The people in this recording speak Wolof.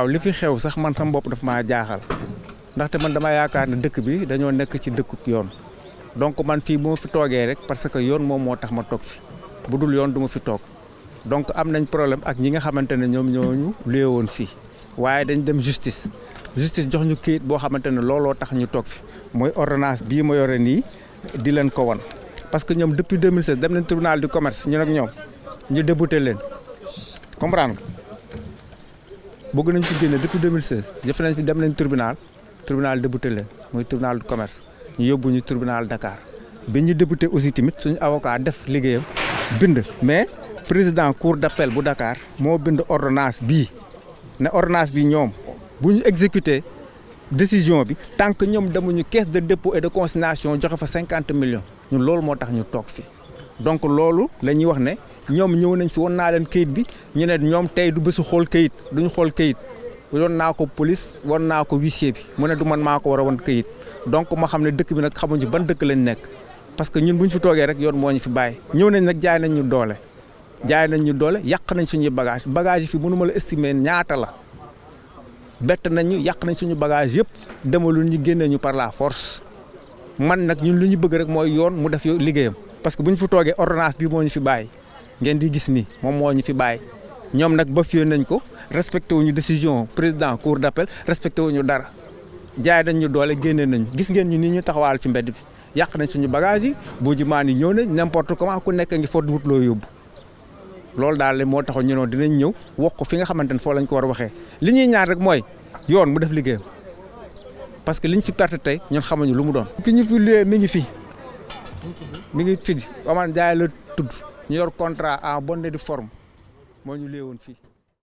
waaw li fi xew sax man sama bopp daf maa jaaxal ndaxte man dama yaakaar ne dëkk bi dañoo nekk ci dëkkub yoon donc man fii bu ma fi toogee rek parce que yoon moom moo tax ma toog fi bu dul yoon du ma fi toog donc am nañ problème ak ñi nga xamante ne ñoom ñooñu luye woon fii waaye dañ dem justice jox ñu këyit boo xamante ne looloo tax ñu toog fi mooy ordonnance bii ma yore nii di leen ko wan parce que ñoom depuis 2016 dem nañ tribunal du commerce ñu nag ñoom ñu débouté leen comprendre nga bëgg nañ fi génne depuis 2016 jëf nañ fi dem nañ tribunal débouté leen mooy tribunal du commerce ñu yóbbu ñu tribunal Dakar bi ñu débouté aussi tamit suñu avocat def liggéeyam bind mais président cour d'appel bu Dakar moo bind ordonnance bii ne ordonnance bi ñoom bu ñu exécuté décision bi tant que ñoom demuñu caisse de dépôt et de consignation joxe fa 50 millions ñun loolu moo tax ñu toog fi donc loolu la ñuy wax ne ñoom ñëw nañ fi woon naa leen kayit bi ñu ne ñoom tey du bésu xool kayit duñu xool kayit woon naa ko police woon naa ko huissier bi mu ne du man maa ko war a woon kayit donc ma xam ne dëkk bi nag xamuñu ban dëkk lañ nekk parce que ñun bu ñu fi toogee rek yoon moo ñu fi bàyyi ñëw nañ nag jaay nañ ñu doole yàq nañ suñuy bagage yi fi mënu ma la estimer ñaata la bett nañu yàq nañ suñu bagage yëpp demalul ñu génnee ñu par la force man nag ñun lu ñu bëgg rek mooy yoon mu def liggéeyam parce que bu ñu fi toogee ordonnance bi moo ñu fi bàyyi ngeen di gis ni moom moo ñu fi bàyyi ñoom nag ba fiyee nañ ko respecté wuñu décision président cour d'appel respecté wuñu dara jaay nañ ñu doole génnee nañu gis ngeen ñu nii ñu taxawaal ci mbedd bi yàq nañ suñu bagage yi bu jumaan yi ñëw nañ n'importe comment ku nekk ngi fot wut loo yóbbu loolu daal moo taxoon ñu noonu dinañ ñëw wax ko fi nga xamante ne foo lañ ko war a waxee li ñuy ñaan rek mooy yoon mu def liggéeyam parce que liñ fi perte tey ñun xamuñu lu mu doon. ki ñu fi luyee mi ngi fi Omar Diay la tudd ñu yor contrat en bonne et due forme moo ñu luyee woon fii.